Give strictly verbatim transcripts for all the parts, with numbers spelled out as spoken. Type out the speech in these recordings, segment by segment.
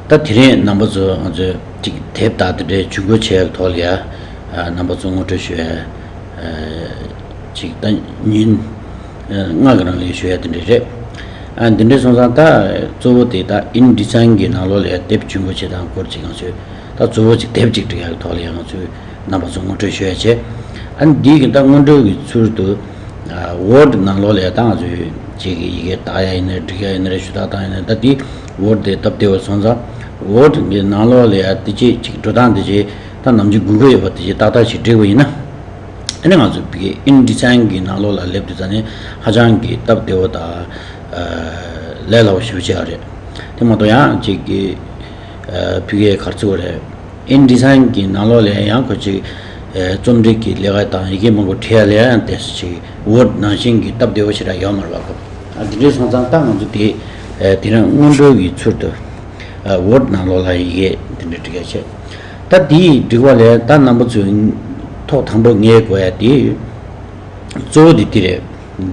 ད་དེ་རིང་རྣམ་པ་ཚོ་ང་ཚོས་ཅིག་དེབ་དག་དེ་འདྲའི་ཇུས་འགོད་བྱས་ཡག་ཐོག་ལ་ཡ། ཨ། རྣམ་པ་ཚོ་ངོ་སྤྲོད་ཞུ་ཡ། ཨ། ཅིག་ད་ཉིན་ཨ། ལྔ་གི་རིང་ལ་ཞུ་ཡ་དེ་འདྲ་རེད། ཨ། འདི་འདྲ་སོང་ཙང་ད་གཙོ་བོ་དེ་ད་ཨིན་ཌི་ཛའིན་གྱི་ནང་ལོགས་ལ་ཡ་དེབ་ཇུས་འགོད་བྱེད་སྟངས་སྐོར་ཅིག་ང་ཚོས་ད་གཙོ་བོ་ཅིག་དེབ་ཅིག་འབྲི་ཡག་ཐོག་ལ་ཡ་ང་ཚོས་རྣམ་པ་ཚོ་ངོ་སྤྲོད་ཞུ་ཡ་བྱས། ཨ་ནི་འདི་གི་ད་སྔོན་འགྲོ་གི་ཚུལ་དུ། ཨ། ཝོར་ཌི་ནང་ལོགས་ལ་ཡ་ད་ང་ཚོས་ཅིག་གི་ཡི་གེ་བཏགས་ཡ་ཡིན་ན་རེད། འབྲི་ཡ་ཡིན་ན་རེད། ཞུ་དག་བཏང་ཡིན་ན་རེད། ད་འདི་ཝོར་ཌི་དེ་སྟབས་བདེ་བ་སོང་ཙང་། ཝོར་ཌི་གི་ནང་ལོགས་ལ་ཡ་དེ་ཅིག་ཅིག་འགྲོ་སྟངས་དེ་ཅིག་ད་ནམ་རྒྱུན་དགོས་མཁོ་ཡོད་པ་དེ་ཅིག་ཏག་ཏག་ཅིག་འབྲི་དགོས་ཡིན་ན། ཨ་ནི་ང་ཚོ་བི་ཨིན་ཌི་ཛའིན་གྱི་ནང་ལོགས་ལ་སླེབས་དུས་ཙ་ནས་ཧ་ཅང་གི་སྟབས་བདེ་བོ་དང་། ཨ། ལས་སླ་བོ་ཞེ་པོ་ཅིག་ཡོད་རེད། དེ་མ་གཏོགས་ཡང་ཅིག་གི། ཨ། བི་གེ་ག་རེ་ཟེར་དགོས་རེད། ཨིན་ཌི་ཛའིན་གྱི་ནང་ལོགས་ལ་ཡང་ཁོ་ཅིག་ཨ། རྩོམ་སྒྲིག་གི་ལས་ཀ་དང་ཡི་གེ་མང་པོ་བྲིས་ཡ་ལ་ཡང་དེ་ཅིག་ཝོར་ཌི་ནང་བཞིན་གྱི་སྟབས་བདེ་བོ་ཞེ་དྲག་ཡོད་མ་རེད་པ་ཁོ། ཨ། དེ་འདྲ་སོང་ཙང་ད་ང་ཚོ་དེ། ཨ། དེ་རིང་སྔོན་འགྲོ་གི་ཚུལ་དུ། ཨ། ཝོར་ཌི་ནང་ལོགས་ལ་ཡི་གེ་དེ་འདྲ་འབྲི་ཡ་བྱས། ད་དེའི་འབྲི་བ་ལ་ད་རྣམ་པ་ཚོས་ཐོག་དང་པོ་ངས་གོ་ཡ་དེ། གཙོ་བོ་དེ་དེ་རེད།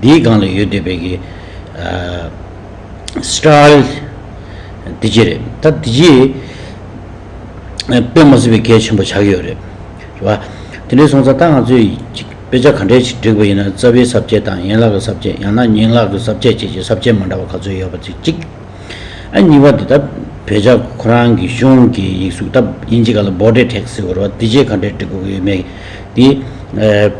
འདིའི་སྒང་ལ་ཡོད་བསྡད་པའི་གི། ཨ། སི་ཊའིལ་དེ་ཅིག་རེད། ད་དེ་ཅིག་དཔེ་མ་སྲིད་པའི་གལ་ཆེན་པོ་ཆགས་ཀྱི་ཡོད་རེད། རེད་པ། དེ་འདྲ་སོང་ཙང་ད་ང་ཚོས་ཅིག་དཔེ་ཆ་ག་འདྲས་ཅིག་བསྒྲིགས་པ་ཡིན་ན། རྩ་བའི་ས་བཅད་དང་ཡན་ལག་གི་ས་བཅད། ཡང་ན་ཡན་ལག་གི་ས་བཅད་བཅས་ཀྱི་ས་བཅད་མ་འདྲ་བ་ག་ཚོད་ཡོད་པ་ཅིག་གཅིག་ཨ། གཉིས་པ་དེ་ད་བོད་ཇ་ཁོ་རང་གི་གཞུང་གི་ཡིག་གཟུགས། ད་དབྱིན་ཇི་སྒང་ལ་བོ་ཌི་ཊེག་སི་ཟེར་བ་རེད་པ། དེ་ཅིག་ག་འདྲས་འབྲི་དགོས་ཀྱི་ཡོད་མེད་དེ། ཨ།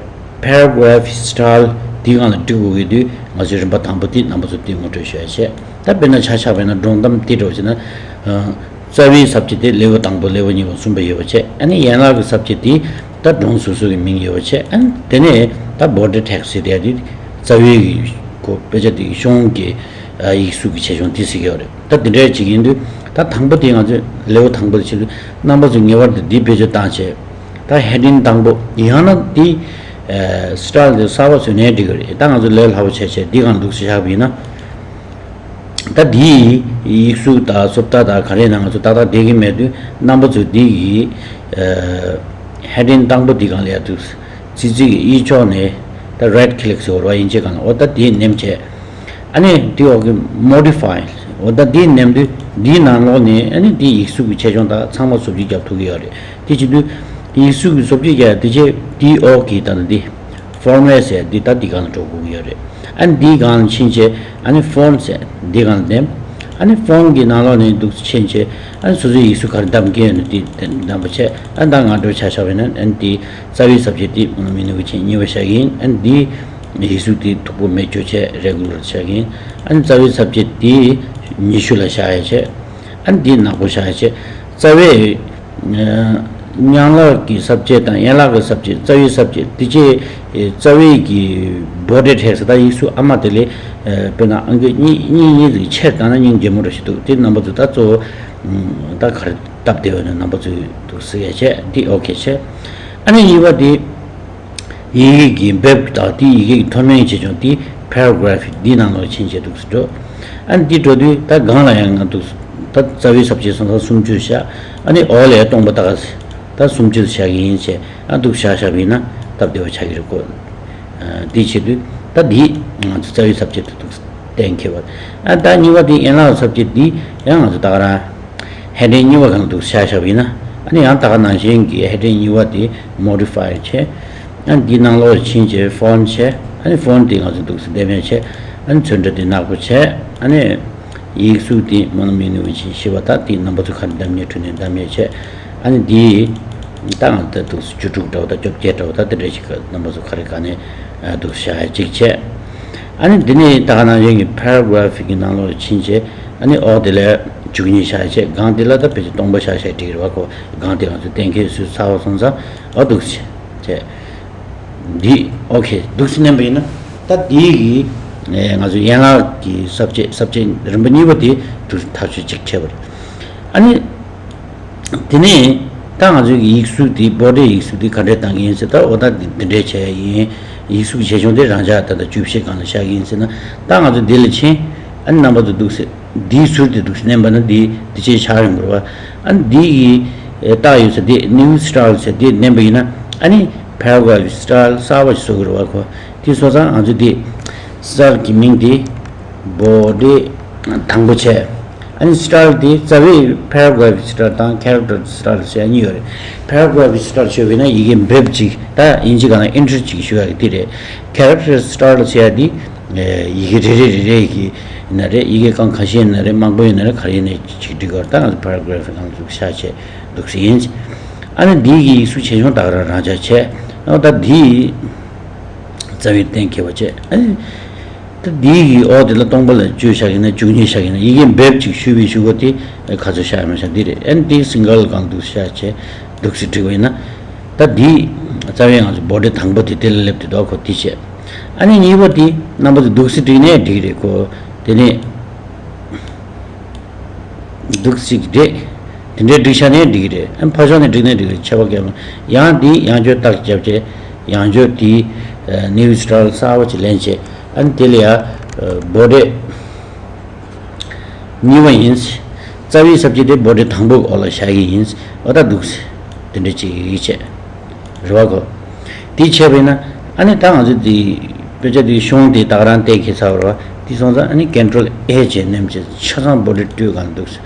པེ་ར་གྷ་ར་ཕི་སི་ཊའིལ་དེའི་སྒང་ལ་འབྲི་དགོས་ཀྱི་དུས་ང་ཚོས་རིམ་པ་དང་པོ་དེ་རྣམ་པ་ཚོ་དེ་ངོ་སྤྲོད་ཞུ་ཡ་བྱས། ད་དཔེར་ན་ཆ་བཞག་པ་ཡིན་ན་སྒྲུང་གཏམ་དེ་འདྲ་བོ་བྱས་ན། ཨ། རྩ་བའི་ས་བཅད་དེ་ལེའུ་དང་པོ། ལེའུ་གཉིས་པ། གསུམ་པ་ཡོད་པ་བྱས། ཨ་ནི་ཡན་ལག་གི་ས་བཅད་དེ་ད་སྒྲུང་སོ་སོ་གི་མིང་ཡོད་པ་བྱས། ཨ་ནི་དེ་ནས་ད་བོ་ཌི་ཊེག་སི་ཟེར་དེ་རྩ་བའི་གི་ཁོ་དཔེ་ཆ་དེ་གི་གཞུང་གི། ཨ། ཡིག་གཟུགས་ཀྱི་ཆེ་ཆུང་དེ་གཟིགས་ཡོད་རེད། ད་དེ་འདྲའི་ཅིག་ཡིན་དུས་ད་དང་པོ་དེ་ང་ཚོས་ལེའུ་དང་པོ་དེ་བྱེད་དུས་རྣམ་པ་ཚོས་ངེས་པར་དུ་འདི་བེད་སྤྱོད་བཏང་བྱས། ད་ཧེ་ཌིང་དང་པོ་ཡང་ན་འདི། ཨ། སི་ཊའིལ་དེ་གསར་པ་བཟོས་ནའི་འགྲིག་གི་རེད། ད་ང་ཚོ་ལས་སླ་པོ་བྱས་བྱས་འདི་སྒང་འདུག་སེ་བཞག་པ་ཡིན་ན། ད་འདིའི་ཡིག་གཟུགས་དང་སུབ་ཊ་དང་ག་རེ་ནང་ང་ཚོ་ཏག་ཏག་བསྡད་ཀྱི་མེད་དུས་རྣམ་པ་ཚོས་འདི་གི། ཨ། ཧེ་ཌིང་དང་པོ་འདི་སྒང་ལ་ཡར་འདུག་སེ། ཙི་ཙི་གི་གཡས་ཕྱོགས་ནས་ད་རའིཊ་ཀི་ལིག་ཟེར་བ་རེད་པ། དབྱིན་ཇིའི་སྒང་ལ། འོ་ད་དེ་མནན་བྱས། ཨ་ནི་དེའི་འོག་གི་མོ་ཌི་ཕའི། འོ་ད་དེ་མནན་དུས་འདིའི་ནང་ལོགས་ནས་ཨ་ནི་དེའི་ཡིག་གཟུགས་ཀྱི་ཆེ་ཆུང་དག་ཚང་མ་བཟོ་བཅོས་རྒྱབ་ཐུབ་ཀྱི་ཡོད་རེད། དེ་བྱེད་དུས་ཡིག་གཟུགས་ཀྱི་བཟོ་བཅོས་རྒྱག་དེ་བྱས་དེའི་འོག་གི་ད་ལྟ་འདི་ཕོར་མེཊ་ཟེར་འདི་ད་འདི་སྒང་ལ་འགྲོ་དགོས་ཀྱི་ཡོད་རེད། ཨ་ནི་འདིའི་སྒང་ལ་ཕྱིན་བྱས་ཨ་ནི་ཕོན་ཊི་ཟེར་འདི་སྒང་ལ་མནན། ཨ་ནི་ཕོན་ཊི་གི་ནང་ལོགས་ནས་འདུག་སེ་ཕྱིན་བྱས་ཨ་ནི་སོ་སོའི་ཡིག་གཟུགས་ག་རེ་བདམས་ཀྱི་ཡོད་ན་དེ་བདམས་པ་བྱས། ཨ་ནི་ད་ང་འདྲ་བོ་ཆ་བཞག་པ་ཡིན་ན་ཨ་ནི་དེ་རྩ་བའི་ས་བཅད་དེ་མོ་ནོ་མིན་ནོ་གི་ཆེན་གཉིས་པ་བཞག་གི་ཡིན། ཨ་ནི་འདི་ཡིག་གཟུགས་དེ་མཐུག་པོ་མེད་ཅོག་བྱས་རེ་གུ་ལར་བཞག་གི་ཡིན། ཨ་ནི་རྩ་བའི་ས་བཅད་དེ་ཉི་ཤུ་ལ་བཞག་ཡ་བྱས། ཨ་ནི་འདི་ནག་པོ་བཞག་ཡ་བྱས། རྩ་བའི། ཨ། ཡན་ལག་གི་ས་བཅད་དང་ཡན་ལག་གི་ས་བཅད། རྩ་བའི་ས་བཅད་དེ་བྱས། རྩ་བའི་གི་བོ་ཌི་ཊེག་སི་ད་ཡིག་གཟུགས་ཨ་མ་དེ་ལས། ཨ། དཔེར་ན་ཨང་ཀི་གཉིས་གཉིས་གཉིས་ཙམ་ཆེར་བཏང་ན་སྙིང་རྗེ་མོ་འདྲ་ཞིག་འདུག་དེ་རྣམ་པ་ཚོ་ད་གཙོ་བོ་ད་ག་རེ་སྟབས་བདེ་བ་ཡོད་ན་རྣམ་པ་ཚོས་འདུག་སེ་བྱས། འདི་ཨོ་ཁེ་བྱས། ཨ་ནི་གཉིས་པ་དེ། ཡི་གེ་གི་འབེབས་དང་དེའི་ཡི་གེ་གི་མཐོ་དམན་ཆེ་ཆུང་དེ་པེ་ར་གྷ་ར་ཕི་འདིའི་ནང་ལོགས་ཕྱིན་བྱས་འདུག་སེ་འགྲོ། ཨ་ནི་འདི་འགྲོ་དུས་ད་སྒང་ལ་ཡང་ང་འདུག་སེ། ད་རྩ་བའི་ས་བཅད་སོང་ཙང་སུམ་ཅུ་བཞག་ཨ་ནི་འོག་ལ་ཡང་སྟོང་པ་ད་ག་ད་སུམ་ཅུ་བཞག་གི་ཡིན་བྱས། ཨ་འདུག་བཞག་བཞག་པ་ཡིན་ན་སྟབས་བདེ་བ་ཆགས་ཀྱི་རེད་ཁོ། ཨ། འདི་བྱེད་དུས་ད་འདི་ང་ཚོ་རྩ་བའི་ས་བཅད་དེ་འདུག་སེ་གཏན་འཁེལ་བ། ཨ་ད་གཉིས་པ་དེ་ཡན་ལག་ས་བཅད་འདི་ཡང་ང་ཚོ་ད་ག་རང་ཧེ་ཌིང་གཉིས་པ་སྒང་ལ་འདུག་སེ་བཞག་བཞག་པ་ཡིན་ན། ཨ་ནི་ཡང་ད་ག་ནང་བཞིན་གྱི་ཧེ་ཌིང་གཉིས་པ་དེ་མོ་ཌི་ཕའི་བྱས། ཨ་ནི་འདི་ནང་ལོགས་ཕྱིན་བྱས་ཕོན་ཊི་བྱས། ཨ་ནི་ཕོན་ཊི་དེ་ང་ཚོ་འདུག་སེ་བདམས་ཡ་བྱས། ཨ་ནི་ཚོན་ཁྲ་དེ་ནག་པོ་བྱས། ཨ་ནི་ཡིག་གཟུགས་དེ་མོ་ནོ་མིན་ནོ་བྱས་ཤེས་པ། ད་དེ་རྣམ་པ་ཚོ་ག་རེ་བདམས་ཉེ་འཁྲུལ་ནས་བདམས་ཡ་བྱས། ཨ་ནི་འདི་ད་ང་ད་འདུག་སེ་བཅུ་དྲུག་འདྲ་བོ་ད་བཅོ་བརྒྱད་འདྲ་བོ་ད་དེ་འདྲ་ཞིག་ག་རྣམ་པ་ཚོ་ག་རེ་ག་ནས་འདུག་སེ་བཞག་ཡ་གཅིག་བྱས། ཨ་ནི་འདི་ནས་ད་ག་ནང་བཞིན་གྱི་པེ་ར་གྷ་ར་ཕི་གི་ནང་ལོགས་ཕྱིན་བྱས། ཨ་ནི་འོག་དེ་ལ་བཅུ་གཉིས་བཞག་བྱས། སྒང་དེ་ལ་ད་ཕལ་ཆེར་སྟོང་པ་བཞག་བཞག་འགྲིག་རེད་པ་ཁོ། སྒང་དེ་ང་ཚོ་གཏན་འཁེལ་བཟོས་ཚར་བ་སོང་ཙང་འོ་འདུག་སེ་བྱས། འདི་ཨོ་ཁེ་འདུག་སེ་མནན་པ་ཡིན་ན་ད་འདི་གི་ང་ཚོ་ཡན་ལག་གི་ས་བཅད་ས་བཅད་རིམ་པ་གཉིས་པ་དེ་འདུག་སེ་ཐག་ཆོད་ཅིག་བྱས་པ་རེད། ཨ་ནི། དེ་ནས་ད་ང་ཚོའི་ཡིག་གཟུགས་དེ་བོ་ཌི་ཡིག་གཟུགས་དེ་ག་འདྲས་བཏང་གི་ཡིན་ཟེར། ད་འོ་ད་འདི་འདི་འདྲས་བྱས་ཡིན། ཡིག་གཟུགས་ཆེ་ཆུང་དེ་རང་འཇགས་ད་ལྟ་བཅུ་བཞི་སྒང་ལ་བཞག་གི་ཡིན་ཟེར་ན། ད་ང་ཚོ་འདི་ལ་ཕྱིན། ཨ་ནི་རྣམ་པ་ཚོ་འདུག་སེ་འདིའི་ཟུར་དེ་འདུག་སེ་མནན་པ་ན་འདི་འདི་ཆེ་ཆགས་ཡོང་གི་རེད་པ། ཨ་ནི་འདི་ཡི་རྟགས་ཡོད་ས་དེ་ནིའུ་སི་ཊལ་ཟེར་དེ་མནན་པ་ཡིན་ན། ཨ་ནི་པེ་ར་གྷ་ར་ཕི་སི་ཊལ་གསར་པ་ཞིག་བཟོ་གི་རེད་པ་ཁོ། དེ་བཟོ་ཙང་ང་ཚོ་དེ་སི་ཊལ་གྱི་མིང་དེ་བོ་ཌི་དང་པོ་བྱས། ཨ་ནི་style་དེ་རྩ་བའི་paragraph་style་དང་character style་ཟེར་གཉིས་ཡོད་རེད། paragraph་style་ཞུས་པ་ཡིན་ན་ཡི་གེ་འབེབས་ཅིག་ད་དབྱིན་ཇི་སྒང་ལ་enter་ཅིག་ཞུ་ཡག་གི་དེ་རེད། character style་ཟེར་ཡག་དེ་ཡི་གེ་རེ་རེ་རེ་རེ་ཡིན་ན་རེད། ཡི་གེ་རྐང་ཁ་ཤས་ཡིན་ན་རེད། མང་པོ་ཡིན་ན་རེད། ག་རེ་ཡིན་ན་ཅིག་འབྲི་དགོས་རེད། ད་ང་ཚོ་paragraph་ནང་ཚུགས་ཤག་བྱས་འདུག་སེ་ཡིན། ཨ་ནི་འདིའི་གི་ཡིག་གཟུགས་ཆེ་ཆུང་ད་ག་རང་རང་འཇགས་བྱས། ཨ་ད་འདི་རྩ་བའི་གཏན་འཁེལ་བ་བྱས། ཨ་ནི་ད་འདིའི་གི་འོག་དེ་ལ་སྟོང་པ་ལ་བཅུ་བཞག་གི་ན་བཅུ་གཉིས་བཞག་གི་ན་ཡི་གེ་འབེབས་ཅིག་ཞུས་པའི་གཞུག་གུ་དེ་ག་ཚོད་བཞག་མ་བཞག་འདི་རེད། ཨ་ནི་དེ་single་གང་འདུག་བཞག་བྱས་འདུག་སེ་བྲིས་པ་ཡིན་ན། ད་འདི་རྩ་བའི་ང་ཚོ་body་དང་པོ་དེ་དེ་ལ་སླེབས་དུས་ད་ཁོ་དེ་བྱས། ཨ་ནི་གཉིས་པ་དེ་རྣམ་པ་ཚོ་འདུག་སེ་བྲིས་ནས་འགྲིག་གི་རེད། ཁོ་དེ་ནས། འདུག་སེ་རེད། དེ་འདྲའི་སྒྲིག་བཞག་ནས་འགྲིག་གི་རེད། ཨ་ཕར་ཕྱོགས་ནས་བསྒྲིགས་ནས་འགྲིག་གི་རེད། ཁྱད་པར་གང་ཡང་མེད། ཡང་འདི་ཡང་བསྐྱར་རྟགས་བརྒྱབ་བྱས། ཡང་བསྐྱར་དེའི་new style་གསར་པ་ཅིག་ལེན་བྱས། ཨ་ནི་དེ་ལ་ཡ་body་གཉིས་པ་ཡིན། རྩ་བའི་ས་བཅད་དེ་body་དང་པོའི་འོག་ལ་བཞག་གི་ཡིན། འོ་ད་འདུག་སེ་དེ་འདྲ་ཅིག་བྱས། རེད་བ་གོ། དེ་བྱས་པས་ན་ཨ་ནི་ད་ང་ཚོ་དེ་དཔེ་ཆ་དེའི་གཞུང་དེ་ད་ག་རང་བལྟས་ཁེལ་ཚར་བ་རེད་བ། དེ་སོང་ཙང་ཨ་ནི་control A་བྱས་མནན་བྱས་ཆ་ཚང་body་བཏུས་གང་འདུག་སེ་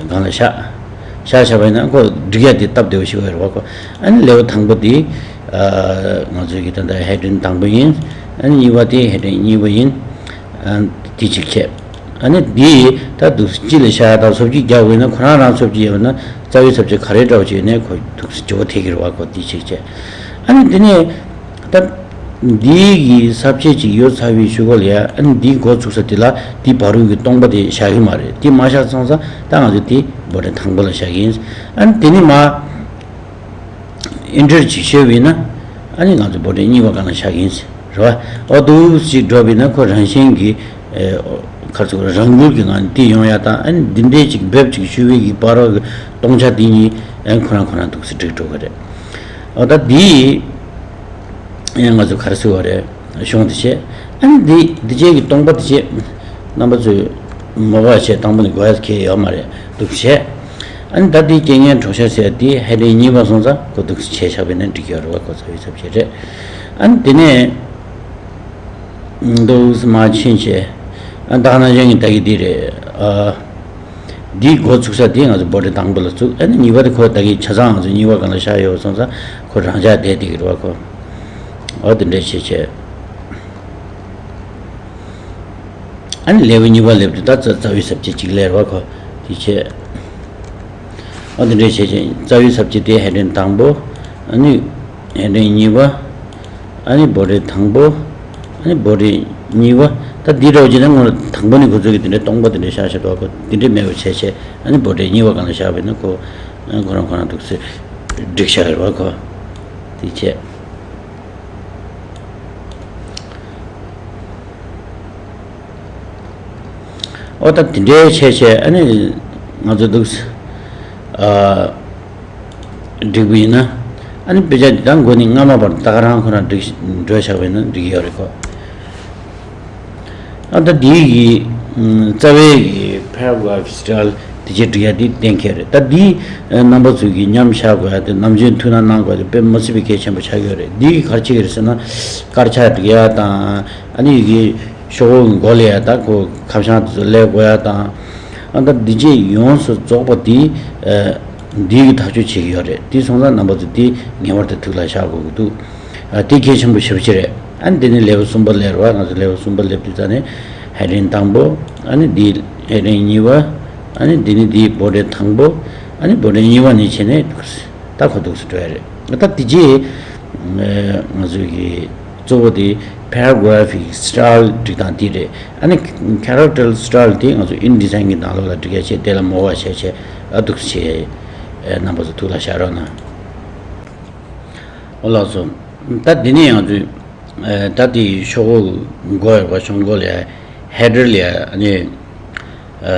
གང་ལ་བཞག་བཞག་བཞག་པས་ན་ཁོ་སྒྲིག་ཡ་དེ་སྟབས་བདེ་བོ་ཞིག་རེད་བ་གོ། ཨ་ནི་level་དང་པོ་དེ་ང་ཚོའི་གི་ད་ལྟ་heading་དང་པོ་ཡིན། ཨ་ནི་གཉིས་པ་དེ་heading་གཉིས་པ་ཡིན། ཨ་དེ་གཅིག་བྱས། ཨ་ནི་འདི་ད་འདུག་སེ་སྤྱི་ལ་བཞག་ཡ་དང་སོ་བརྒྱད་རྒྱག་དགོས་ན་ཁོ་རང་རང་སོ་བརྒྱད་ཡོད་ན་རྩ་བའི་ས་བཅད་ག་རེ་འདྲ་བོ་ཅིག་ཡོད་ནའི་ཁོ་འདུག་སེ་འགྱུར་བ་ཐེབས་ཀྱི་རེད་བ་གོ། འདི་གཅིག་བྱས། ཨ་ནི་འདི་ནས་ད་འདི་གི་ས་བཅད་ཅིག་ཡོད་ཚར་བའི་གཞུག་གུ་ལ་ཡ་ཨ་ནི་འདི་འགོ་ཚུགས་ས་དེ་ལ་འདི་བར་དུ་གི་སྟོང་པ་དེ་བཞག་གི་མ་རེད། དེ་མ་བཞག་སོང་ཙང་ད་ང་ཚོ་དེ་body་དང་པོ་ལ་བཞག་གི་ཡིན། ཨ་ནི་དེ་ནས་མར། enter་ཅིག་ཞུས་པ་ཡིན་ན། ཨ་ནི་ང་ཚོ་body་གཉིས་པ་སྒང་ལ་བཞག་གི་ཡིན་ཟེར་རེད་བ། འོ་འདུག་སེ་འགྲོ་བ་ཡིན་ན་ཁོ་རང་བཞིན་གྱིས་ཨེ་ཁ་ཚུགས་རང་འགུལ་གྱི་ངང་ནས་དེ་ཡོང་ཡ་དང་། ཨ་ནི་འདི་འདྲའི་ཅིག་འབེབས་ཅིག་ཞུ་བའི་གི་བར་བ་གི་སྟོང་ཆ་དེ་གཉིས་ཨ་ནི་ཁོ་རང་ཁོ་རང་འདུག་སེ་འགྲིག་འགྲོ་གི་རེད། འོ་ད་འདི་ཡང་ང་ཚོ་ག་རེ་ཟེར་བ་རེད། གཞུང་དེ་བྱས། ཨ་ནི་འདི་འདི་བྱས་ཀྱི་སྟོང་པ་དེ་བྱས། རྣམ་པ་ཚོས་མ་བ་བྱས་དང་པོ་ནས་འགོ་ཡ་ཁེལ་ཡོད་མ་རེད་འདུག་བྱས། ཨ་ནི་ད་འདི་རྐྱེན་ངན་གྲོགས་ཤར་ཟེར་དེ་heading་གཉིས་པ་སོང་ཙང་ཁོ་འདུག་སེ་བྱས་བཞག་པ་ཡིན་ན་འགྲིག་གི་ཡོད་རེད་བ། ཁོ་རྩ་བའི་ས་བཅད་རེད། ཨ་ནི་དེ་ནས་འདུག་སེ་མར་ཕྱིན་བྱས། ཨ་ད་ག་ནང་བཞིན་གྱི་ད་གི་འདི་རེད། ཨ། འདིའི་འགོ་ཚུགས་ས་དེ་ང་ཚོ་body་དང་པོ་ལ་ཚུགས། ཨ་ནི་གཉིས་པ་དེ་ཁོ་ད་གིན་ཆ་ཚང་ང་ཚོ་གཉིས་པ་སྒང་ལ་བཞག་ཡོད་སོང་ཙང་ཁོ་རང་འཇགས་བསྡད་བསྡད་ཀྱི་རེད་བ་ཁོ། འོ་དེ་འདྲ་བྱས་བྱས། ཨ་ནི་level་གཉིས་པ་སླེབས་དུས་ད་རྩ་རྩ་བའི་ས་བཅད་གཅིག་སླེབས་རེད་བ་ཁོ། དེ་བྱས། འོ་དེ་འདྲ་བྱས་བྱས་རྩ་བའི་ས་བཅད་དེ་heading་དང་པོ། ཨ་ནི་heading་གཉིས་པ། ཨ་ནི་body་དང་པོ། ཨ་ནི་body་གཉིས་པ། ད་འདི་འདྲ་བོ་བྱས་ན་སྔོན་ལ་དང་པོ་ནས་ཁོ་ཚོས་ཀྱི་དེ་འདྲའི་སྟོང་པ་དེ་འདྲ་བཞག་བཞག་འདུག་གོ། དེ་འདྲའི་མེད་པ་བྱས་བྱས། ཨ་ནི་body་གཉིས་པ་སྒང་ལ་བཞག་པ་ཡིན་ན་ཁོ་ཁོ་རང་ཁོ་རང་འདུག་སེ་སྒྲིག་བཞག་རེད་བ་ཁོ། དེ་བྱས། ཨོ་ད་དེ་འདྲའི་བྱས་བྱས་ཨ་ནི་ང་ཚོ་འདུག་སེ། ཨ། འགྲིག་པ་ཡིན་ན། ཨ་ནི་དཔེ་ཆ་འདི་དང་མགོ་ནས་སྔ་མ་བར་ད་ག་རང་ཁོ་རང་འགྲིག་འགྲོ་བཞག་པ་ཡིན་ན་འགྲིག་གི་ཡོད་རེད་ཁོ། ཨ་ད་འདིའི་གི་རྩ་བའི་གི་paragraph style་དེ་བྱས་འགྲིག་ཡ་དེ་གཏན་འཁེལ་རེད། ད་འདི་རྣམ་པ་ཚོས་གི་མཉམ་བཞག་དགོས་ཡ་དེ་ནམ་རྒྱུན་ཐུགས་སྣང་གནང་དགོས་ཡ་དེ་དཔེ་མི་སྲིད་པའི་གལ་ཆེན་པོ་ཆགས་ཀྱི་ཡོད་རེད། འདི་གི་ག་རེ་བྱེད་ཀྱི་རེད་ཟེར་ན། དཀར་ཆག་འགྲིག་ཡ་དང་། ཨ་ནི་ཡི་གེ་ཤོག་བུ་མགོ་ལ་ཡ་ད་ཁོ་ཁ་བྱང་དེ་ཚོ་ལས་དགོས་ཡ་དང་། ཨ་ད་འདི་རྗེས་ཡོངས་སུ་རྫོགས་པ་དེ་ཨ་འདི་གི་ཐག་གཅོད་བྱེད་ཀྱི་ཡོད་རེད། དེ་སོང་ཙང་རྣམ་པ་ཚོ་དེ་ངེས་པར་དུ་ཐུགས་ལ་བཞག་དགོས་ཀྱི་འདུག་ཨ་དེ་གལ་ཆེན་པོ་ཞེ་པོ་ཅིག་རེད། ཨ་ནི་དེ་ནས་level་གསུམ་པ་སླེབས་རེད་བ། ང་ཚོ་level་གསུམ་པ་སླེབས་དུས་ཙ་ནས་heading་དང་པོ། ཨ་ནི་འདི་heading་གཉིས་པ། ཨ་ནི་འདི་ནི་འདི་body་དང་པོ། ཨ་ནི་body་གཉིས་པ་ནས་བྱས་ནས་ད་ཁོ་འདུག་སེ་འགྲོ་ཡ་རེད། ད་དེ་རྗེས་ང་ཚོའི་གི་གཙོ་བོ་དེ་paragraphic style་སྒྲིག་སྟངས་དེ་རེད། ཨ་ནི་character style་དེ་ང་ཚོ་InDesign་གི་ནང་ལོགས་ལ་སྒྲིག་ཡ་བྱས། དེ་ལ་མོ་བ་བྱས་བྱས་ཨ་འདུག་སེ་བྱས། རྣམ་པ་ཚོ་ཐུགས་ལ་བཞག་རོགས་གནང་། ཨོ་ལགས་སོ། ད་འདི་ནས་ང་ཚོས་ད་དེ་ཤོག་གུ་མགོ་ཡོད་པ་ཤོག་མགོ་ལ་header་ལ་ཨ་ནི། ཨ་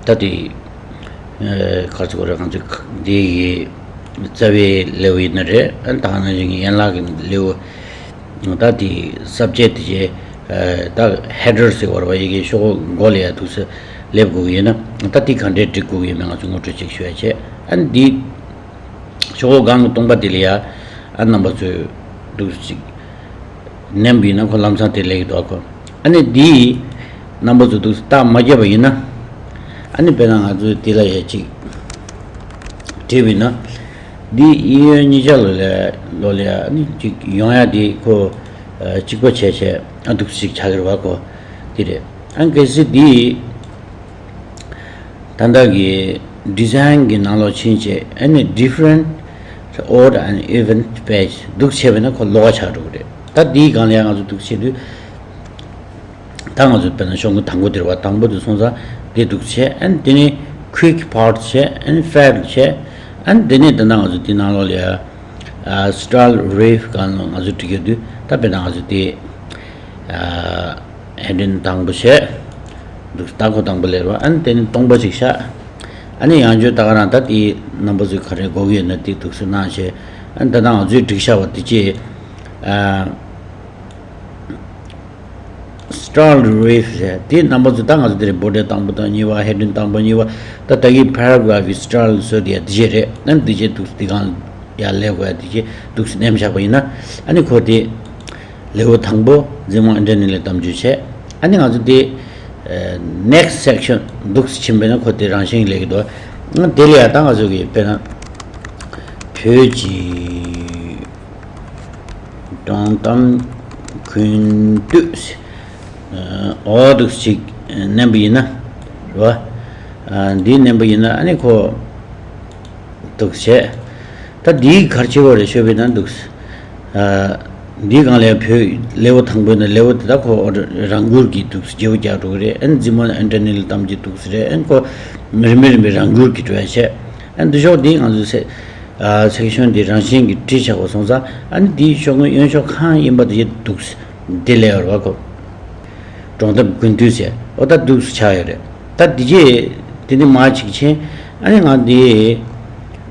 ད་དེ་ཨ་ག་རེ་ཟེར་དགོས་རེད། ང་ཚོ་འདི་ཡི་རྩ་བའི་level་ཡིན་ན་རེད། ཨ་ད་ནང་བཞིན་གྱི་ཡན་ལག་གི་level། ད་དེ་subject་དེ་ཨ་ད་header་ཟེར་དགོས་རེད་བ། ཡི་གེ་ཤོག་གུ་མགོ་ལ་ཡ་འདུག་སེ་སླེབས་དགོས་ཀྱི་ཡིན་ན། ད་དེ་ག་འདྲས་སྒྲིག་དགོས་ཀྱི་ཡིན་མིན་ང་ཚོ་ངོ་སྤྲོད་ཅིག་ཞུ་ཡ་བྱས། ཨ་འདི་ཤོག་གུ་སྒང་གི་སྟོང་པ་དེ་ལ་ཡ་ཨ་རྣམ་པ་ཚོས་འདུག་སེ་ཅིག་མནན་པ་ཡིན་ན་ཁོ་ལམ་སང་དེ་སླེབས་ཀྱི་འདུག་ཨ་ཁོ། ཨ་ནི་འདི་རྣམ་པ་ཚོ་འདུག་སེ་རྟགས་མ་བརྒྱབ་པ་ཡིན་ན། ཨ་ནི་དཔེར་ན་ང་ཚོས་འདི་ལ་ཡ་གཅིག་བྲིས་པ་ཡིན་ན། འདི་གཡས་གཡོན་གཉིས་ཆ་ལོ་ལ་ལོ་ལ་ཡ་ཨ་ནི་གཅིག་ཡོང་ཡ་འདི་ཁོ་ཨ་གཅིག་པ་བྱས་བྱས་ཨ་འདུག་ཅིག་ཆགས་ཀྱི་རེད་བ། ཁོ་འདི་རེད། ཨ་གལ་སྲིད་འདི་ད་ལྟ་གི་design་གི་ནང་ལོགས་ཕྱིན་བྱས་ཨ་ནི་different odd and even page་འདུག་བྱས་པ་ན་ཁོ་ལོགས་ཀ་ཆགས་འགྲོ་གི་རེད། ད་འདིའི་སྒང་ལ་ཡ་ང་ཚོ་འདུག་བྱེད་དུས། ད་ང་ཚོ་དཔེར་ན་ཤོག་ངོས་དང་པོ་དེ་རེད་བ། དང་པོ་དེ་སོང་ཙང་འདི་འདུག་བྱས། ཨ་ནི་དེ་ནས་quick part་བྱས། ཨ་ནི་fade་བྱས། ཨ་ནི་དེ་ནས་ད་ལྟ་ང་ཚོ་དེ་ནང་ལོགས་ལ་ཡ་style ref་སྒང་ལ་ང་ཚོ་འབྲི་གི་འདུག་ད་དཔེར་ན་ང་ཚོ་དེ་heading་དང་པོ་བྱས་འདུག་ད་ཁོ་དང་པོ་ལ་རེད་བ། ཨ་ནི་དེ་ནས་སྟོང་པ་ཅིག་བཞག་ཨ་ནི་ཡང་བསྐྱར་ད་ག་རང་ད་དེ་རྣམ་པ་ཚོས་ག་རེ་དགོས་ཀྱི་ཡོད་ན་དེ་འདུག་སེ་གནང་བྱས། ཨ་ནི་ད་ལྟ་ང་ཚོས་བསྒྲིགས་བཞག་པ་དེ་ཅི། style ref་ཟེར་དེ་རྣམ་པ་ཚོ་ད་ང་ཚོ་དེ་རེད། body་དང་པོ་དང་གཉིས་པ། heading་དང་པོ་གཉིས་པ། ད་ད་གི་paragraph་གི་style་བཟོ་དེ་ཡ་དེ་བྱས་རེད། ཨ་ནི་དེ་བྱས་འདུག་སེ་དེ་གང་ཡ་ལས་དགོས་ཡ་དེ་བྱས་འདུག་སེ་ནེམ་བཞག་པ་ཡིན་ན། ཨ་ནི་ཁོ་དེ་level་དང་པོ་འཛིན་མ་ཨིན་ཊར་ནེལ་ལ་གཏམ་རྒྱུད་བྱས། ཨ་ནི་ང་ཚོ་དེ་next section་འདུག་སེ་ཕྱིན་པ་ཡིན་ན་ཁོ་དེ་རང་བཞིན་གྱིས་ལས་ཀྱི་འདུག་ཨ་དེ་ལ་ཡ་ད་ང་ཚོ་གི་དཔེར་ན་བོད་ཀྱི་སྒྲུང་གཏམ་ཀུན་བཏུས། ཨོ་འདུག་ཅིག་མནན་པ་ཡིན་ན་རེད་བ། འདི་མནན་པ་ཡིན་ན་ཨ་ནི་ཁོ་འདུག་བྱས། ད་འདིའི་གར་ཆེ་བ་རེད་ཤོད་པ་ཡིན་ན་འདུག་འདིའི་སྒང་ལ་བོད་level་དང་པོ་ཡིན་ན་level་དེ་ད་ཁོ་རང་འགུལ་གྱིས་འདུག་བརྗེ་པོ་རྒྱག་འགྲོ་གི་རེད། ཨ་ནི་འཛིན་མ་ཨིན་ཊར་ནེལ་གཏམ་རྒྱུད་འདུག་རེད། ཨ་ནི་ཁོ་རིམ་པས་རིམ་པས་རང་འགུལ་གྱིས་འགྲོ་ཡ་བྱས། ཨ་ནི་འདི་ཕྱོགས་འདི་ང་ཚོས་section་འདི་རང་བཞིན་གྱིས་བྲིས་བཞག་པ་སོང་ཙང་ཨ་ནི་འདིའི་ཤོག་ངོས་གཡོན་ཕྱོགས་གང་ཡིན་པ་དེ་འདུག་འདི་ལས་ཡོད་རེད་བ། ཁོ་སྒྲུང་གཏམ་ཀུན་བཏུས་ཟེར་ཨོ་ད་འདུག་ཆགས་ཡོད་རེད། ད་འདི་རྗེས་དེ་འདི་མ་གཅིག་ཕྱིན། ཨ་ནི་ང་འདི་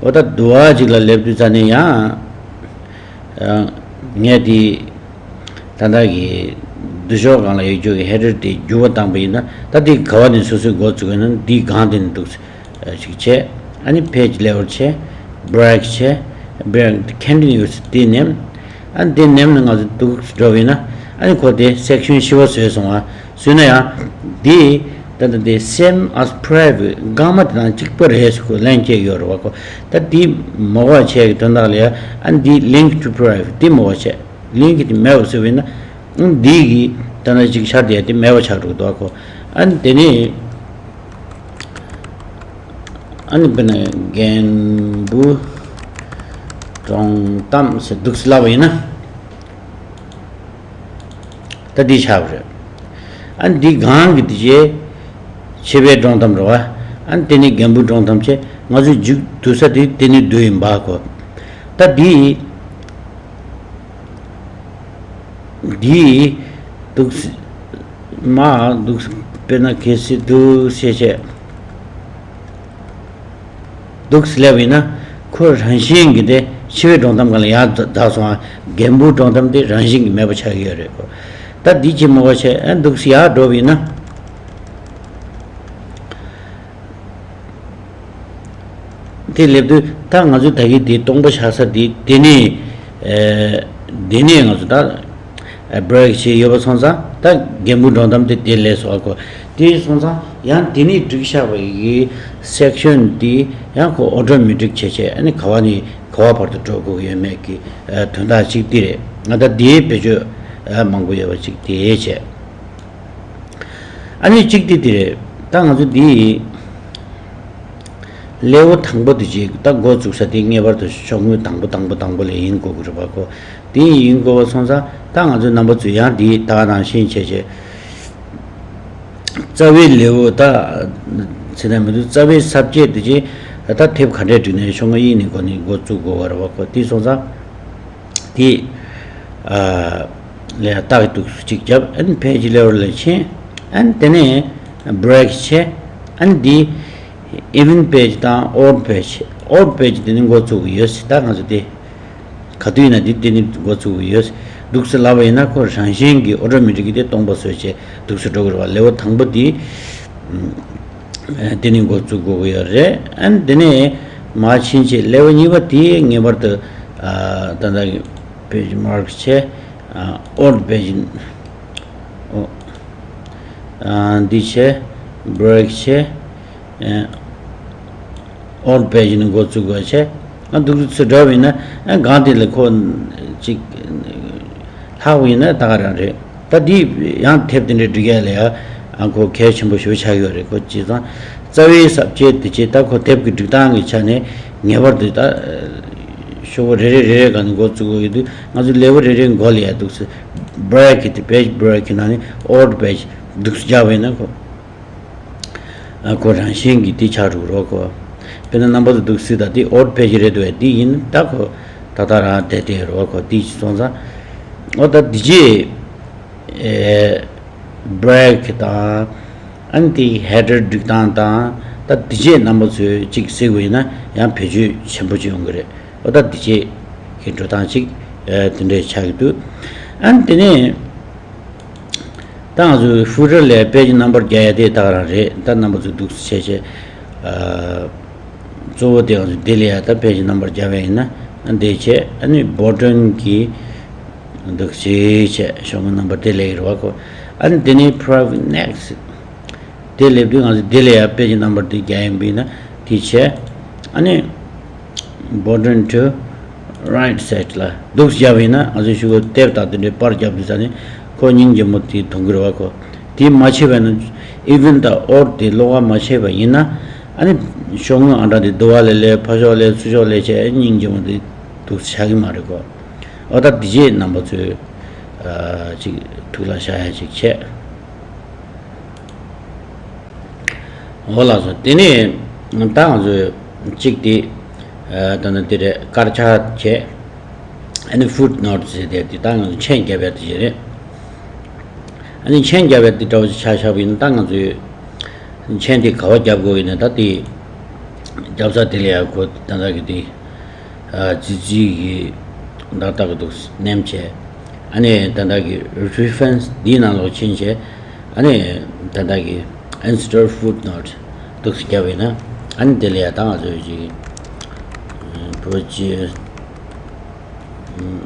ཨོ་ད་དུ་བ་གཅིག་ལ་སླེབས་དུས་ཙ་ནས་ཡང་ངས་འདི་ད་ལྟ་གི་འདི་ཕྱོགས་སྒང་ལ་ཡོད་རྒྱུ་གི་header་དེ་འགྱུར་བ་བཏང་པ་ཡིན་ན་ད་འདི་ག་བ་ནས་སོ་སོའི་འགོ་བཙུགས་ཡོད་ན་འདི་སྒང་དེ་ནས་འདུག་ཅིག་བྱས། ཨ་ནི་page level་བྱས། break་བྱས། break continuous་དེ་ནེམ། ཨ་ནི་དེ་ནེམ་ནས་ང་ཚོ་འདུག་འགྲོ་བ་ཡིན་ན་ཨ་ནི་ཁོ་དེ་section་བཞི་པ་བཟོས་སོང་བ། བཟོས་ན་ཡང་དེ་ད་ལྟ་དེ་same as prior་སྒང་མ་དེ་དང་གཅིག་པ་རེད་ཟེར་ཁོ་ལན་སྐྱེལ་ཡོད་རེད་བ། ཁོ་ད་དེ་མ་དགོས་བྱས་ཀྱི་དོན་དག་ལ་ཡ་ཨ་ནི་དེ་link to prior་དེ་མ་དགོས་བྱས། link་དེ་མེད་པ་བཟོས་པ་ཡིན་ན་ཨ་ནི་དེ་གི་ད་ལྟ་གཅིག་ཆགས་བསྡད་དེ་མེད་པ་ཆགས་འགྲོ་གི་འདུག་ཁོ་ཨ་ནི་དེ་ནས། ཨ་ནི་དཔེར་ན་རྒན་བུ་སྒྲུང་གཏམ་ཟེར་འདུག་སེ་ལབ་པ་ཡིན་ན། ད་འདི་ཆགས་པ་རེད། ཨ་ནི་འདི་སྒང་གི་དེ་རྗེས་ཆེ་བའི་སྒྲུང་གཏམ་རེད་བ། ཨ་ནི་དེ་ནི་རྒན་བུ་སྒྲུང་གཏམ་བྱས། ང་ཚོའི་མཇུག་བསྡུ་ས་དེ་དེ་ནི་བསྡུ་ཡིན་པ་ཁོ། ད་འདི། འདི་འདུག་སེ་མ་འདུག་སེ་དཔེར་ན་གལ་སྲིད་འདུག་སེ་བྱས་འདུག་སེ་སླེབས་ཡིན་ན་ཁོ་རང་བཞིན་གྱིས་དེ་ཕྱི་པའི་སྒྲུང་གཏམ་སྒང་ལ་ཡར་འཛེགས་སོང་། ཨ་རྒན་བུ་སྒྲུང་གཏམ་དེ་རང་བཞིན་གྱིས་མེད་པ་ཆགས་ཀྱི་ཡོད་རེད་ཁོ། ད་འདི་ཅི་མོ་བ་བྱས་ཨ་འདུག་སེ་ཡར་འགྲོ་བ་ཡིན་ན། དེ་སླེབས་དུས་ད་ང་ཚོ་ད་གིན་དེ་སྟོང་པ་བཞག་ས་དེ་དེ་ནས་ཨེ་དེ་ནས་ང་ཚོ་ད་break་བྱས་ཡོད་པ་སོང་ཙང་ད་རྒན་བུ་སྒྲུང་གཏམ་དེ་དེ་ལས་སོ་ཨ་ཁོ། དེ་སོང་ཙང་ཡང་དེ་ནས་བསྒྲིགས་བཞག་པ་ཡི་section་དེ་ཡང་ཁོ་automatic་བྱས་བྱས་ཨ་ནི་ག་བ་ནས་ག་བ་བར་དུ་འགྲོ་དགོས་ཀྱི་ཡོད་མེད་ཀྱི་ཨེ་དོན་དག་གཅིག་དེ་རེད། ང་ད་དེའི་བེད་སྤྱོད་ཨེ་མང་པོ་ཡོད་པ་གཅིག་དེ་བྱས། ཨ་ནི་གཅིག་དེ་དེ་རེད། ད་ང་ཚོ་འདི་level་དང་པོ་དེ་ཅིག་ད་འགོ་བཙུགས་ས་དེ་ངེས་པར་དུ་ཤོག་ངོས་དང་པོ་དང་པོ་དང་པོ་ལ་ཡིན་དགོས་ཀྱི་རེད་པ་ཁོ། དེ་ཡིན་དགོས་པ་སོང་ཙང་ད་ང་ཚོའི་རྣམ་པ་ཚོས་ཡང་དེ་ད་ག་ནང་བཞིན་བྱས་བྱས། རྩ་བའི་level་ད་ཚེ་ན་མི་འདུག་རྩ་བའི་subject་དེ་ཅིག་ད་དེབ་ག་འདྲས་བསྒྲིགས་ནས་ཤོག་ངོས་གཡས་ནས་འགོ་ནས་འགོ་བཙུགས་དགོས་པ་རེད་པ་ཁོ། དེ་སོང་ཙང་། དེ། ཨ། ལ་ཏག་ཏུག་གཅིག་བརྒྱབ། ཨན་page level་ལ་ཕྱིན། ཨན་དེ་ནས་break་བྱས། ཨན་དེ་even page་དང་odd page། odd page་དེ་ནི་འགོ་བཙུགས་ཡོད། ད་ང་ཚོ་དེ་ག་དུས་ཡིན་ན་དེ་དེ་ནི་འགོ་བཙུགས་ཡོད། འདུག་སེ་ལབ་པ་ཡིན་ན་ཁོ་རང་བཞིན་གྱིས་automatic་གི་དེ་སྟོང་པ་བཟོས་བྱས་འདུག་སེ་འགྲོ་གི་རེད་པ། level་དང་པོ་དེ། དེ་ནས་འགོ་བཙུགས་དགོས་ཀྱི་ཡོད་རེད། ཨ་ནི་དེ་ནས་མར་ཕྱིན་ཆད་level་གཉིས་པ་དེ་ངེས་པར་དུ་ཨ་ད་ལྟ་page mark་བྱས། ཨ་odd page་ཨོ་ཨ་འདི་བྱས། break་བྱས། ཨོལ་པེ་ཇི་ནས་འགོ་བཙུགས་པ་བྱས། ཨ་འདུག་ཚུལ་འདྲ་བ་ཡིན་ན། ཨ་སྒང་དེ་ལ་ཁོ་ཅིག་ལྷག་པ་ཡིན་ན་ད་ག་རང་རེད། ད་འདི་ཡང་དེབ་དེ་འདྲའི་སྒྲིག་ཡ་ལ་ཡ། ཨ་ཁོ་གལ་ཆེན་པོ་ཞེ་པོ་ཆགས་ཡོད་རེད། ཁོ་བྱས་ཙང་རྩ་བའི་ས་བཅད་དེ་བྱས། ད་ཁོ་དེབ་ཀྱི་སྒྲིག་སྟངས་ཀྱི་ཆ་ནས་ངེས་པར་དུ་ད་ཤོག་བུ་རེ་རེ་རེ་རེ་སྒང་ནས་འགོ་བཙུགས་དགོས་ཀྱི་འདུག་ང་ཚོ་ལེའུ་རེ་རེ་འགོ་ལ་ཡ་འདུག་སེ། བྷེ་རེག་གི་དེ་པེ་ཇི་བྷེ་རེག་གི་ནང་ནས་ཨོལ་པེ་ཇི་འདུག་སེ་རྒྱག་པ་ཡིན་ན། ཁོ་ཨ་ཁོ་རང་བཞིན་གྱིས་དེ་ཆགས་འགྲོ་གི་རེད། ཁོ་དཔེར་ན་རྣམ་པ་ཚོ་འདུག་སེ་ད་དེ་ཨོལ་པེ་ཇི་རེད་འདུག་བས། དེ་ཡིན་ད་ཁོ་ད་ལྟ་རང་བསྡད་དེ་རེད། ཁོ་དེ་སོང་ཙང་། ཨོ་ད་དེ་རྗེས་ཨེ་བྷེ་རེག་དང་། ཨ་ནི་དེ་ཧེ་ཌར་སྒྲིག་སྟངས་དང་། ད་དེ་རྗེས་རྣམ་པ་ཚོས་གཅིག་གཟིགས་པ་ཡིན་ན་ཡང་བེད་སྤྱོད་ཆེན་པོ་ཅིག་ཡོང་གི་རེད། ཨོ་ད་དེ་རྗེས་ཀྱི་འགྲོ་སྟངས་ཅིག་ཨེ་དེ་འདྲས་ཆགས་ཀྱི་འདུག་ཨ་ནི་དེ་ནས་ད་ང་ཚོའི་ཧྥུ་ཊར་ལ་པེ་ཇི་རྣམ་པར་རྒྱག་ཡ་དེ་ད་ག་རང་རེད། ད་རྣམ་པ་ཚོས་འདུག་སེ་བྱས་བྱས། ཨ་གཙོ་བོ་དེ་ང་ཚོ་དེ་ལ་ཡ་ད་པེ་ཇི་རྣམ་པར་རྒྱག་པ་ཡིན་ན། ཨ་འདི་བྱས། ཨ་ནི་བྷོ་ཊན་གྱི་འདུག་སེ་བྱས་ཤོག་ངོས་རྣམ་པ་དེ་ལ་ཡི་རེད་པ། ཁོ་ཨ་ནི་དེ་ནས་པི་རའི་ཝེ་ཊི་ནེག་སི་དེ་སླེབས་དུས། ང་ཚོ་དེ་ལ་ཡ་པེ་ཇི་རྣམ་པར་དེ་རྒྱག་ཡིན་པ་ཡིན་ན་དེ་བྱས། ཨ་ནི་བྷོ་ཊན་ཊུ་རའིཊ་སའིཌ་ལ་འདུག་སེ་བརྒྱབ་པ་ཡིན་ན། ང་ཚོ་ཤོག་གུ་དེབ་དང་དེ་འདྲའི་པར་རྒྱབ་དུས་ཙ་ནས་ཁོ་སྙིང་རྗེ་མོ་དེ་མཐོང་གི་རེད་པ། ཁོ་དེ་མ་བྱས་པ་ཡིན་ན། ཨི་ཝེན་དང་ཨོར་དེ་ཀློག་པ་མ་བྱས་པ་ཡིན་ན། ཨ་ནི་ཤོག་ངོས་ཨང་གྲངས་དེ་འདུག་པ་ལས་ལས་ཕར་ཕྱོགས་ལས་ཚུར་ཕྱོགས་ལས་བྱས། སྙིང་རྗེ་མོ་དེ་འདུག་སེ་ཆགས་ཀྱི་མ་རེད། ཁོ་ཨོ་ད་དེ་རྗེས་རྣམ་པ་ཚོས་ཨ་ཅིག་ཐུགས་ལ་བཞག་ཡ་ཅིག་བྱས། འོ་ལགས་སོ། དེ་ནས་ད་ང་ཚོས་གཅིག་དེ་ཨ་ད་ནི་དེ་རེད། དཀར་ཆག་བྱས། ཨ་ནི་ཕུཊ་ནོཊ་ཟེར་དེ། དེ་ད་ང་ཚོ་མཆན་རྒྱབ་ཡ་དེ་ཞིག་རེད། ཨ་ནི་མཆན་རྒྱབ་ཡ་དེ་འདྲ་བོ་ཞིག་ཆགས་ཆགས་པ་ཡིན་ན། ད་ང་ཚོས་མཆན་དེ་ག་པར་རྒྱབ་དགོས་ཡིན་ན། ད་དེ་རྒྱབ་ས་དེ་ལ་ཡ་ཁོ་ད་ལྟ་གི་དེ་ཨ་ཙི་ཙི་གི་ཏག་ཏག་གི་འདུག་སེ་མནན་བྱས། ཨ་ནི་ད་ལྟ་གི་རི་ཕེ་རེན་སི་འདིའི་ནང་ལོགས་ཕྱིན་བྱས། ཨ་ནི་ད་ལྟ་གི་ཨིན་སི་ཊོལ་ཕུཊ་ནོཊ་འདུག་སེ་རྒྱབ་པ་ཡིན་ན། ཨ་ནི་དེ་ལ་ཡ་ད་ང་ཚོས་ཅིག་བོད་ཀྱི་ཨམ་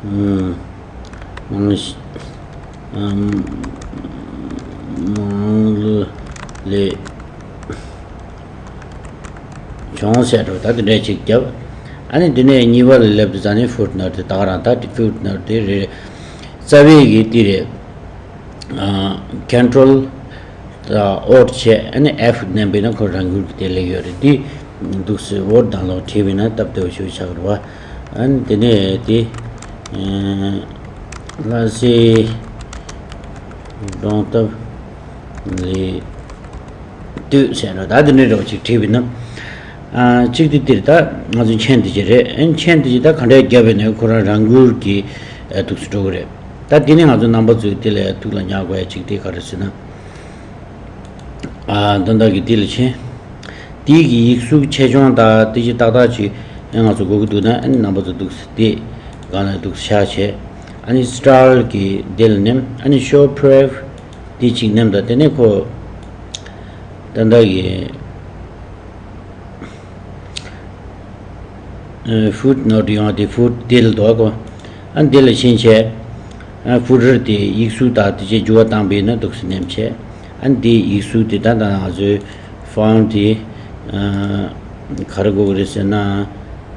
ཨམ་དམངས་ཨམ་དམངས་གླུ་ལེན་བྱུང་ཟེར་འགྲོ། ད་དེ་འདྲ་ཅིག་བརྒྱབ། ཨ་ནི་དེ་ནས་གཉིས་པ་ལ་སླེབས་དུས་ཙ་ནས་ཕུཊ་ནོཊ་དེ་ད་ག་རང་། ད་དེ་ཕུཊ་ནོཊ་དེ་རེད། རྩ་བའི་གི་དེ་རེད། ཨ་ཀོན་ཊོལ་ཨོལ་བྱས། ཨ་ནི་ཨེཕ་མནན་པ་ཡིན་ན་ཁོ་རང་འགུལ་གྱིས་དེ་སླེབས་ཡོད་རེད། དེ་འདུག་སེ་ཝོརཌ་ནང་ལོགས་བྲིས་པ་ཡིན་ན་སྟབས་བདེ་པོ་ཞེ་པོ་ཆགས་ཀྱི་རེད་པ། ཨ་ནི་དེ་ནས་དེ་ཨ་ལྷ་སའི་གདོང་ཐུག་ལ་ལྟོས་ཟེར་འགྲོ། ད་དེ་འདྲ་འདྲ་བོ་ཅིག་བྲིས་པ་ཡིན་ན། ཨ་གཅིག་དེ་དེ་རེད། ད་ང་ཚོ་མཆན་དེ་ཅིག་རེད། ཨ་མཆན་དེ་ཅིག་ད་ག་འདྲས་བརྒྱབ་པ་ཡིན་ན་ཁོ་རང་རང་འགུལ་གྱིས་ཨ་འདུག་སེ་འགྲོ་གི་རེད། ད་དེ་ནས་ང་ཚོ་རྣམ་པ་ཚོས་དེ་ལ་ཐུགས་ལ་ཉར་དགོས་ཡ་གཅིག་དེ་ག་རེ་ཟེར་ན། ཨ་ད་ལྟ་གི་དེ་ལ་ཕྱིན། དེའི་གི་ཡིག་གཟུགས་ཆེ་ཆུང་དང་དེ་ཅིག་ཏག་ཏག་ཅིག་ཨ་ང་ཚོ་དགོས་ཀྱི་འདུག་ན། ཨ་ནི་རྣམ་པ་ཚོ་འདུག་སེ་དེ་སྒང་ལ་འདུག་སེ་བཞག་བྱས། ཨ་ནི་སི་ཊལ་གི་དེ་ལ་མནན། ཨ་ནི་ཤོ་ཕི་རེབ་དེ་གཅིག་མནན། ད་དེ་ནས་ཁོ་ད་ལྟ་གི་ཨ་ཕུཊ་ནོཊ་ཡོང་བ་དེ། ཕུཊ་དེ་ལ་འདུག་གོ། ཨ་ནི་དེ་ལ་ཕྱིན་བྱས། ཨ་ཕུ་ཊར་དེ་ཡིག་གཟུགས་དང་དེ་བྱས་འགྱུར་བ་བཏང་པ་ཡིན་ན་འདུག་སེ་མནན་བྱས། ཨ་ནི་དེ་ཡིག་གཟུགས་དེ་ད་ལྟ་ང་ཚོའི་ཕོན་ཊི་དེ་ཨ་ག་རེ་དགོས་ཀྱི་རེད་ཟེར་ན།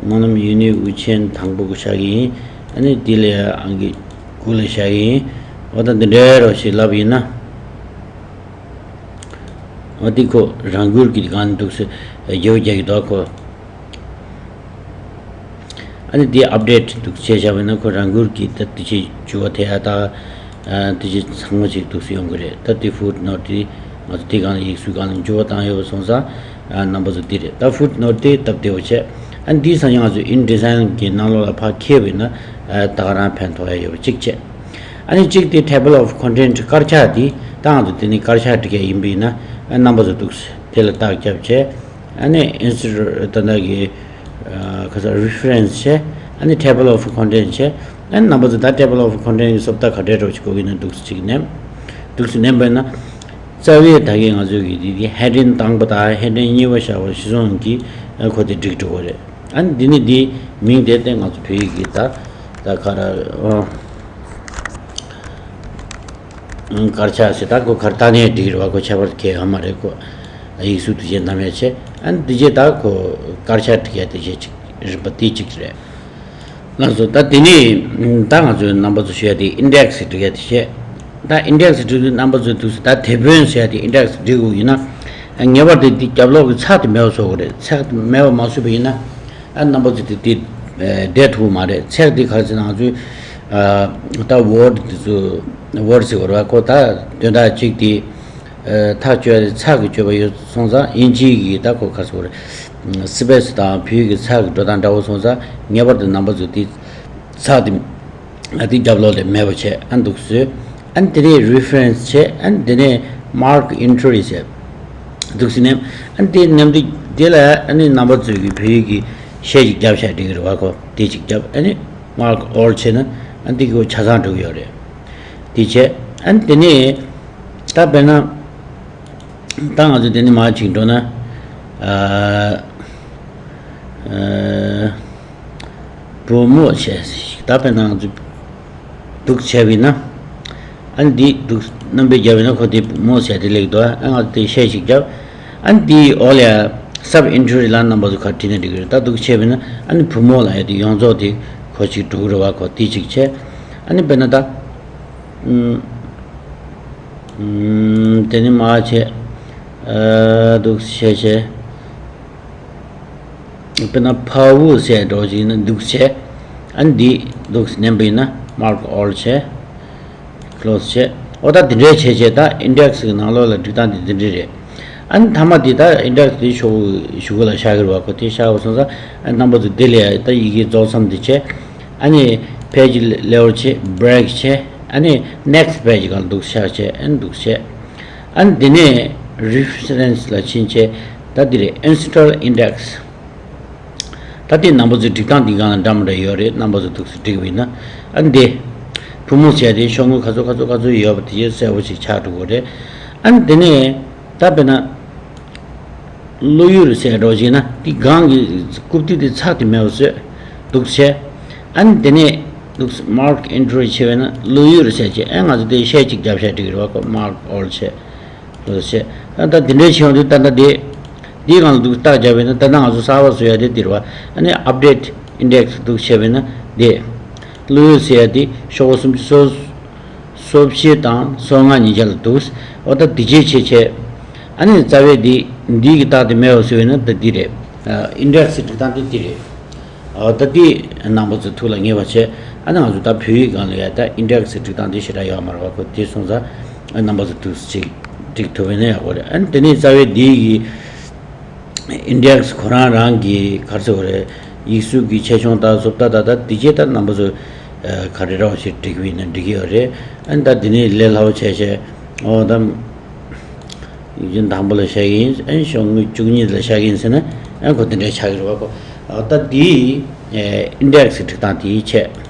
སྨོན་ལམ་གཡུ་ནུས་དབུ་ཅན་དང་པོ་གི་བཞག་གི་ཡིན། ཨ་ནི་དེ་ལ་ཨང་ཀི་དགུ་ལ་བཞག་གི་ཡིན། འོ་ད་འདི་འདྲའི་རོ་ཞིག་ལབ་ཡིན་ན། འོ་དེ་ཁོ་རང་འགུལ་གྱིས་སྒང་ནས་འདུག་སེ་རྒྱབ་རྒྱག་གི་འདུག་གོ། ཨ་ནི་དེ་ཨབ་ཌེཊ་འདུག་བྱས་བཞག་པ་ཡིན་ན། ཁོ་རང་འགུལ་གྱིས་ད་དེ་ཅིག་འགྱུར་བ་ཐེབས་ཡ་ད། ཨ་དེ་ཅིག་ཚང་མ་ཅིག་འདུག་སེ་ཡོང་གི་རེད། ད་དེ་ཕུཊ་ནོཊ་དེ་ང་ཚོ་དེ་སྒང་ལ་ཡིག་གཟུགས་སྒང་ལ་འགྱུར་བ་བཏང་ཡོད་པ་སོང་ཙང་། ཨ་རྣམ་པ་ཚོ་དེ་རེད། ད་ཕུཊ་ནོཊ་དེ་སྟབས་བདེ་པོ་བྱས། ཨ་ནི་དེའི་སང་ཉིན་ང་ཚོ་ཨིན་ཌི་ཛའིན་གྱི་ནང་ལོགས་ལ་ཕར་འཁྱེར་བ་ཡིན་ན། ཨ་ད་ག་རང་ཕན་ཐོགས་ཡ་ཡོད་པ་གཅིག་བྱས། ཨ་ནི་གཅིག་དེ་ཊེ་བལ་ཨོཕ་ཀོན་ཊེན་ཊི། དཀར་ཆག་དེ་ད་ང་ཚོ་དེ་ནི་དཀར་ཆག་སྒྲིག་ཡ་ཡིན་པ་ཡིན་ན། ཨ་རྣམ་པ་ཚོ་འདུག་སེ་དེ་ལ་རྟགས་བརྒྱབ་བྱས། ཨ་ནི་ཨིན་སི་ཊི་ཊུ་ད་ལྟ་གི་ཨ་ག་ས་རི་ཕེ་རེན་སི་བྱས། ཨ་ནི་ཊེ་བལ་ཨོཕ་ཀོན་ཊེན་ཊི་བྱས། ཨ་ནི་རྣམ་པ་ཚོ་ད་ཊེ་བལ་ཨོཕ་ཀོན་ཊེན་ཊི་གི་སོ་པ་ད་ག་འདྲས་འདྲ་བོ་ཞིག་དགོས་ཀྱི་ཡིན་ན་འདུག་སེ་གཅིག་མནན། འདུག་སེ་མནན་པ་ཡིན་ན། རྩ་བའི་ད་གིན་ང་ཚོས་ཀྱི་དེ་དེ་ཧེ་ཌིང་དང་པོ་དང་ཧེ་ཌིང་གཉིས་པ་བཞག་པ་གཞིར་བཟུང་གིས་ཨ་ཁོ་དེ་སྒྲིག་འགྲོ་གི་རེད། ཨ་ནི་འདི་ནི་འདིའི་མིང་དེ་དེ་ང་ཚོ་བོད་ཡིག་གི་ད་ད་ག་རེ་ཨ། དཀར་ཆག་ཟེར་ད་ཁོ་གར་ལྟ་ནས་འགྲིག་རེད་བ། ཁོ་ཁྱད་པར་གལ་ཡོད་མ་རེད། ཁོ་ཡིག་གཟུགས་དེ་བཞིན་ནམ་ཡང་བྱས། ཨ་ནི་དེ་རྗེས་ད་ཁོ་དཀར་ཆག་འབྲི་ཡ་དེ་བཞིན་ཅིག་རིམ་པ་དེ་གཅིག་རེད། ལགས་སོ། ད་དེ་ནས་ད་ང་ཚོའི་རྣམ་པ་ཚོ་ཞུ་ཡ་དེ་ཨིན་ཌེག་སི་འབྲི་ཡ་དེ་བྱས། ད་ཨིན་ཌེག་སི་འབྲི་དུས་རྣམ་པ་ཚོས་འདུག་སེ་ད་དེད་དཔོན་ཟེར་ཡ་དེ་ཨིན་ཌེག་སི་འབྲི་དགོས་ཡིན་ན། ངེས་པར་དུ་དེ་རྒྱབ་ལོགས་ཀྱི་ཚེག་དེ་མེད་པ་བཟོ་དགོས་རེད། ཚེག་དེ་མེད་པ་མ་བཟོས་པ་ཡིན་ན། ཨ་རྣམ་པ་ཚོས་དེ་དེ་བསྡད་ཐུབ་མ་རེད། ཚེག་དེ་ག་རེ་ཟེར་ན་ང་ཚོའི་ད་ཝར་ཌི་དེ་ཚོ་ཝར་ཌི་ཟེར་དགོས་རེད་བ། ཁོ་ད་དོན་དག་གཅིག་དེ། ཐག་གཅོད་ཚེག་གི་གཅོད་པ་ཡོད་སོང་ཙང་ཨིན་ཇི་གི་ད་ཁོ་ག་རེ་ཟེར་དགོས་རེད། སི་པེ་སི་དང་བོད་ཡིག་གི་ཚེག་གི་འགྲོ་སྟངས་འདྲ་བོ་སོང་ཙང་ངེས་པར་དུ་རྣམ་པ་ཚོས་དེ་ཚེག་དེ་ཨ་དེ་རྒྱབ་ལོགས་ལ་མེད་པ་བྱས། ཨ་འདུག་སེ། ཨ་དེ་ནས་རི་ཕེ་རེན་སི་བྱས། ཨ་དེ་ནས་མར་ཀི་ཨེན་ཊི་རི་བྱས། འདུག་སེ་ནས་ཨ་དེ་ནམ་དུས་དེ་ལ་ཨ་ནི་རྣམ་པ་ཚོས་ཀྱི་བོད་ཡིག་གི་གཞས་ཅིག་རྒྱབ་བཞག་འགྲིག་གི་རེད་བ། ཁོ་དེ་ཅིག་རྒྱབ། ཨ་ནི་མར་ཀི་ཨོལ་བྱས་ན་ཨ་དེ་གི་ཆ་ཚང་འགྲོ་གི་ཡོད་རེད། དེ་བྱས། ཨ་དེ་ནས་ད་དཔེར་ན་ད་ང་ཚོ་དེ་ནས་མར་ཅིག་འགྲོ་ན། ཨ་ཨ་བུ་མོ་བྱས། ད་དཔེར་ན་ང་ཚོ་འདུག་བྱས་པ་ཡིན་ན། ཨ་ནི་འདི་འདུག་རྣམ་པས་བརྒྱབ་པ་ཡིན་ན་ཁོ་དེ་བུ་མོ་བྱས་དེ་སླེབས་འདུག་ཨ་ང་ཚོ་དེ་གཞས་ཤིག་བརྒྱབ། ཨ་ནི་འདིའི་འོག་ལ་ཡ་སབ་ཨེན་ཊི་རི་ལ་རྣམ་པ་ཚོ་ག་རེ་བྲིས་ན་འགྲིག་གི་རེད། ད་འདུག་བྱས་པ་ཡིན་ན་ཨ་ནི་བུ་མོ་ལ་ཡ་དེ་ཡོངས་རྫོགས་དེ་ཁོ་ཅིག་འགྲོ་གི་རེད་བ། ཁོ་དེ་ཅིག་བྱས། ཨ་ནི་དཔེར་ན་ད། ཨུམ། ཨུམ། དེ་ནི་མ་བྱས། ཨ་འདུག་བྱས་བྱས། དཔེར་ན་ཕ་བུ་ཟེར་འགྲོ་ཞིག་ན་འདུག་བྱས། ཨ་ནི་འདི་འདུག་ནེམ་པ་ཡིན་ན་མར་ཀི་ཨོལ་བྱས། ཀི་ལོ་སི་བྱས། ཨོ་ད་འདི་འདྲའི་བྱས་བྱས། ད་ཨིན་ཌེག་སི་གི་ནང་ལོགས་ལ་སྒྲིག་སྟངས་འདི་འདི་འདྲ་རེད། ཨ་ནི་མཐའ་མ་འདི་ད་ཨིན་ཌེག་སི་འདི་ཤོག་གུ་གཞུག་གུ་ལ་བཞག་གི་རེད་བ། ཁོ་དེ་བཞག་པ་སོང་ཙང་ཨ་རྣམ་པ་ཚོ་འདི་ལ་ཡ་ད་ཡི་གེ་རྫོགས་མཚམས་འདི་བྱས། ཨ་ནི་ཕེ་ཇི་ལེ་ཝལ་བྱས། བྷི་རེག་བྱས། ཨ་ནི་ནེག་སི་ཊི་ཕེ་ཇི་སྒང་འདུག་བཞག་བྱས། ཨ་ནི་འདུག་བྱས། ཨ་ནི་འདི་ནས་རི་ཕེ་རེན་སི་ལ་ཕྱིན་བྱས། ད་འདི་རེད། ཨིན་སི་ཊལ་ཨིན་ཌེག་སི། ད་དེ་རྣམ་པ་ཚོའི་སྒྲིག་སྟངས་འདི་སྒང་ལ་འདྲ་མི་འདྲ་ཡོད་རེད། རྣམ་པ་ཚོ་འདུག་སེ་སྒྲིག་པ་ཡིན་ན། ཨ་འདི་བུ་མོ་བྱས་ཏེ་ཤོག་ངོས་ག་ཚོད་ག་ཚོད་ག་ཚོད་ཡོད་པ་དེ་གསལ་པོ་ཞིག་ཆགས་འགྲོ་གི་རེད། ཨ་འདི་ནས་ད་དཔེར་ན་ཀླུ་ཡུལ་ཟེར་འགྲོ་བྱས་ན་དེ་སྒང་གི་རྐུབ་སྟེགས་དེ་ཚགས་དེ་མེད་པ་བཟོས་འདུག་བྱས། ཨ་འདི་ནས་འདུག་མར་ཀི་ཨེན་ཊི་རི་བྱས་པས་ན་ཀླུ་ཡུལ་ཟེར་བྱས། ཨ་ང་ཚོ་དེ་གཞས་གཅིག་རྒྱབ་བྱས་འགྲིག་གི་རེད་བ། ཁོ་མར་ཀི་ཨོལ་བྱས། ལོ་ཆེ། ད་ལྟ་འདི་འདྲའི་ཆེ་བ་འདུག་ད་ལྟ་འདི། འདིའི་སྒང་ལ་འདུག་རྟགས་བརྒྱབ་པས་ན་ད་ལྟ་ང་ཚོ་གསར་པ་བཟོ་ཡ་དེ་འདིར་བ། ཨ་ནི་ཨབ་ཌེ་ཊི་ཨིན་ཌེག་སི་འདུག་བྱས་པས་ན་འདི། ཀླུ་ཡུལ་ཟེར་ཡ་དེ་ཤོག་བུ་སུམ་ཅུ་སོ། སོ་བཞི་དང་སོ་ལྔ་གཉིས་ཆ་ལ་འདུག་འོ་ད་འདི་རྗེས་ཆེ་ཆེ། ཨ་ནི་རྩ་བའི་འདི། འདི་གི་རྟགས་དེ་མེད་པ་བཟོས་པས་ན་ད་འདི་རེད། ཨིན་ཌེག་སི་སྒྲིག་སྟངས་དེ་འདི་རེད། ཨ་ད་དེ་རྣམ་པ་ཚོ་ཐུགས་ལ་ངེས་པ་བྱས། ཨ་ནི་ང་ཚོ་ད་བོད་ཡིག་སྒང་ལ་ཡ་ད་ཨིན་ཌེག་སི་སྒྲིག་སྟངས་དེ་ཞེ་དྲག་ཡོད་མ་རེད་བ། ཁོ་དེ་སོང་ཙང་ཨ་རྣམ་པ་ཚོ་ཐུགས་ཅིག་སྒྲིག་ཐུབ་པ་ཡིན་ན་ཡག་པོ་རེད། ཨ་ནི་དེ་ནས་རྩ་བའི་འདི་ཡི་ཨིན་ཌེག་སི་ཁོ་རང་རང་གི་ག་རེ་ཟེར་དགོས་རེད། ཡིག་གཟུགས་ཀྱི་ཆེ་ཆུང་དང་བཟོ་ལྟ་ད་ད་དེ་རྗེས་ད་རྣམ་པ་ཚོ་ག་རེ་འདྲ་བ་ཞིག་སྒྲིག་པ་ཡིན་ན་འགྲིག་གི་ཡོད་རེད། ཨ་ནི་ད་དེ་ནས་ལས་སླ་པོ་བྱས་བྱས། ཨོ་ད། ཡིག་ཆུང་དང་པོ་ལ་བཞག་གི་ཡིན། ཨ་ནི་ཤོག་ངོས་བཅུ་གཉིས་ལ་བཞག་གི་ཡིན་ཟེར་ན་ཨ་ཁོ་དེ་འདྲ་ཆགས་ཀྱི་རེད་བ། ཁོ་ཨ་ད་དེའི་ཨིན་ཌེག་སི་སྒྲིག་སྟངས་དེའི་ཆེད་